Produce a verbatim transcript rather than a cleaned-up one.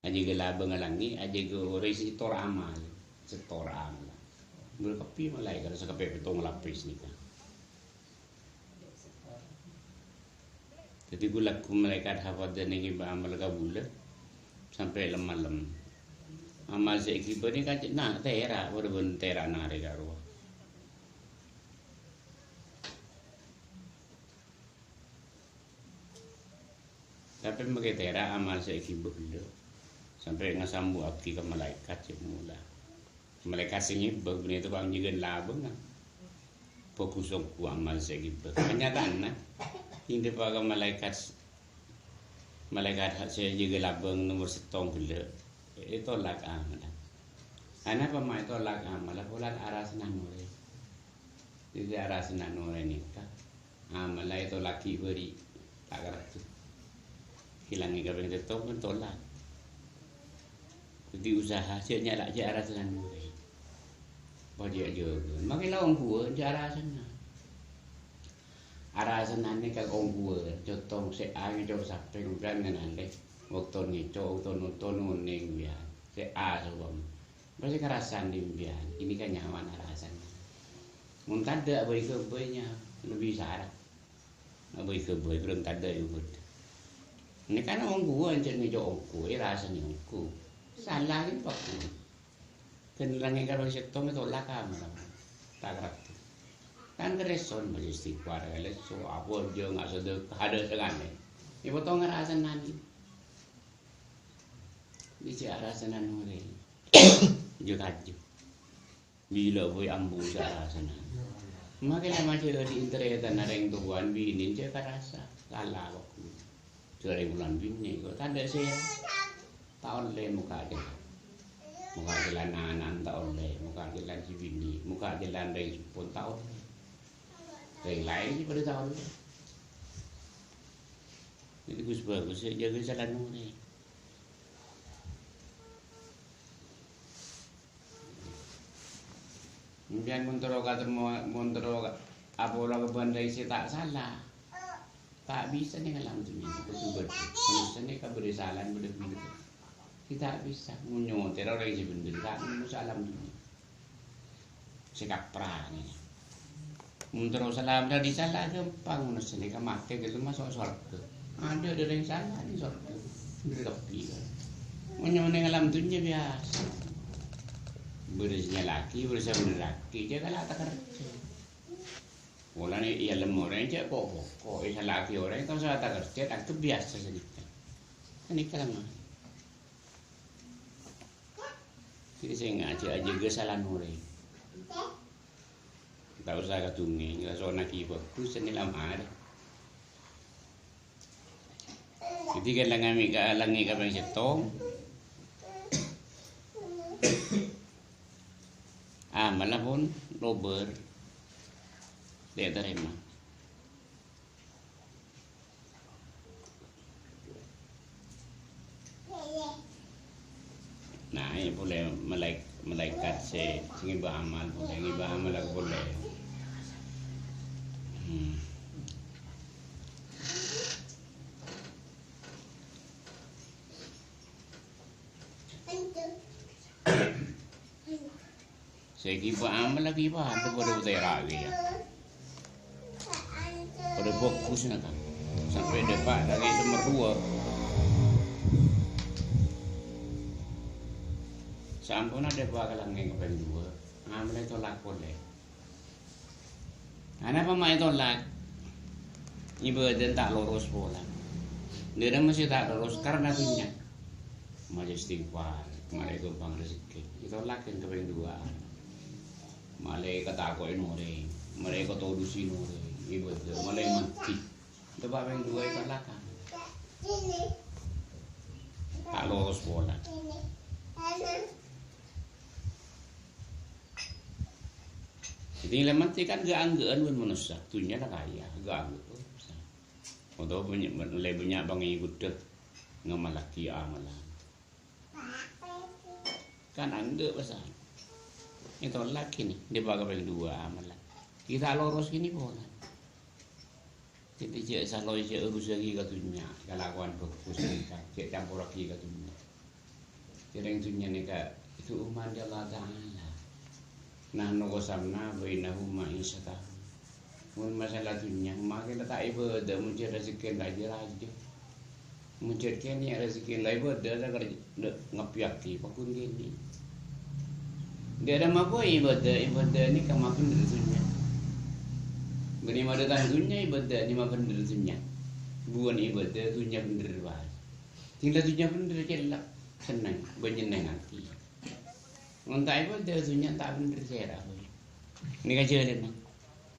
Ajâgâ labâng langngè', ajâgâ orèng sè setor amal. Setor amal. Bârâ kabbhi malaèkat sè kabbhi pètto lapis nèka. Dhâddhi ghu-lagghu malaèkat hafadzan èghibâ amal ka bulâ sampè' lem-malem. Amal sè èghibâ nèka cè' na-, tèra', padâ bân tèra' narè ka rowa. Tapè makè tèra' amal sè èghibâ ghellâ', sampè' ngasambu'aghi ka malaèkat sè mola. Malaèkat sè ngibâ bânnè tokang jâgâna labângnga. Bhâghus ongghu amal sè èghibâ. Kanyataanna, èdhâpa' ka malaèkat, malaèkat sè jâgâ labâng nomer sèttong ghellâ', ètolak amalla. Anapa ma' ètolak amalla? Polana arasana orèng. Dhâddhi arasana orèng nèka, amalla ètolak ghi' bâri', ta' karebbhu. Èlangngè kapèng sèttong kan tolak. Dhâddhi usaha jhâ' nyala-, jhâ' arasana orèng. Pajhâ' jâgâ. Makè la ongghuwân jhâ' arasana. Arasana nèka ongghuwân, cotong sè A ngèco' sapè sampèyan nganalè. Bâkto ngèco', bâkto nonton, onèng sampèyan. Sè A sopama. Pastè karasan dhimbiyân, ini kan nyaman arasan. Mon tadâ' bhâi-ghâbâyna lebbi sara. Bhâi-ghâbây bârâng tadâ' yubut. Ini kan ongghuwân jhâ' ngèco' ongghu, èrasanè ongghu. Sala kan pakku. Kan langngè' kapèng sèttong ètolak amalla. Ta' karebbhu. Kan kerèson maca istighfar, kalesso, apa jhâ' nga' sedekah, adâ' sangane. Èpotong arasanè. Bisa arasanè orèng. Jhâ' kaju. Bilâ bhâi ambu sè arasanè. Makè la majâ di internetan orèng towan binèn jhâ' karasa. Sala kok. Jhâ' orèng bulân binè kok tadâ' sè ta' ollè mokka' jhâlân. Mokka' jhâlân ana'na ta' ollè, mokka' jhâlân sè binè, mokka' jhâlân rèng seppon ta' ollè. Rèng laèn sè padâ ta' ollè. Jadi ghus-bhâghus sè jâgâ calon orèng. Sampèyan mon terro katemmo, mon terro ka-, apola ka bân rèng sè ta' sala, ta' bisa nèng alam dhunnya, kodhu bâdâ. Manossa nèka bâdâ sala, bâdâ bhendher. Sè ta' bisa, mon nyotèr orèng sè bhendher, ta' nèng manossa alam dhunnya. Sè kapra nèka. Mon terro salamet dâri sala, ghâmpang, manossa nèka matè ghellem maso' sowarghâ. Adâ' dâreng sala nèng sowarghâ. Bhendher kabbhi, kan. Mon nyamana nèng alam dhunnya biyasa. Bâdâ sè nyala'aghi, bâdâ sè bhendherraghi, jhâ' kala' takerjhâ. Polana èyalem orèng jhâ' ko'-boko', èsala'aghi orèng, ta' osa takerjhâ, ta' biyasa sanèka. Sanèka la ma-, Jadi sè ngajhâ' ajâgâ salana orèng. Ta' osa kadhungè, ngrasonaghi bhâghus, sè nèlamar. Jadi kan langngè' ka, langngè' kapèng sèttong. Amalla pon lobâr. Ta' tarèma. Nah, ini polè malaèk-, malaèkat sè, sè ngibâ amal polè, ngibâ amal polè. Hmm. Sè ghibâ amal la ghibâ, padâ-padâ tèra' kèya. Padâ bhâghus nèka. Sampè' dâpa' langngè' nomer duwâ'. Samponna dâpa' ka langngè' kapèng duwâ', amalla ètolak polè. Anapa ma' ètolak? Ibâdâna ta' loros polana. Dâremma sè ta' loros karna dhunnya. Maca istighfar, marè ghâmpang rejekkè. Ètolak yang kapèng duwâ'. Malè katako'è orèng, malè katodusè orèng, ibâdâ, malè mandi. Dâpa' kapèng duwâ' ètolak. Ta' loros polana. Jadi, lem mati kan gak angge'an wen manossa, dunya la kaya, gak angge'an. Atau banyak, lebih banyak bangi gudeg, ngemalaga amalan. Kan angge' pasan. Itu lagi nih, dia bakal yang dua amalan. Kita loros gini pola. Jadi, cek saloy, cek urusagi ka dunya, kalakuan bagus, cek campuragi ka dunya. Jhâreng dhunnya nèka itu umat Allah Ta'ala. Nahnu qasamna bainahum ma'isyatahum. Mon masalah dhunnya, makkè la ta' ibadah, mon jhâ' rejhekkèna rajâ-rajâ. Mon jhâ' kènè' rejhekkèna la ibadah, ta' kerja, nda-, ngabiyâghi, paggun kènè'. Dâ' remma poy ibadah, ibadah nèka mabhendher dhunnya. Bânnè madâteng dhunnya, ibadah nèka mabhendher dhunnya. Buwân ibadah, dhunnya bhendher bhâi. Sèngla dhunnya bhendher cellep, senneng, bân nyenneng atè. Mon ta' ibadah, dhunnya ta' bhendher sèra, bhâi. Nèka jhâlânna.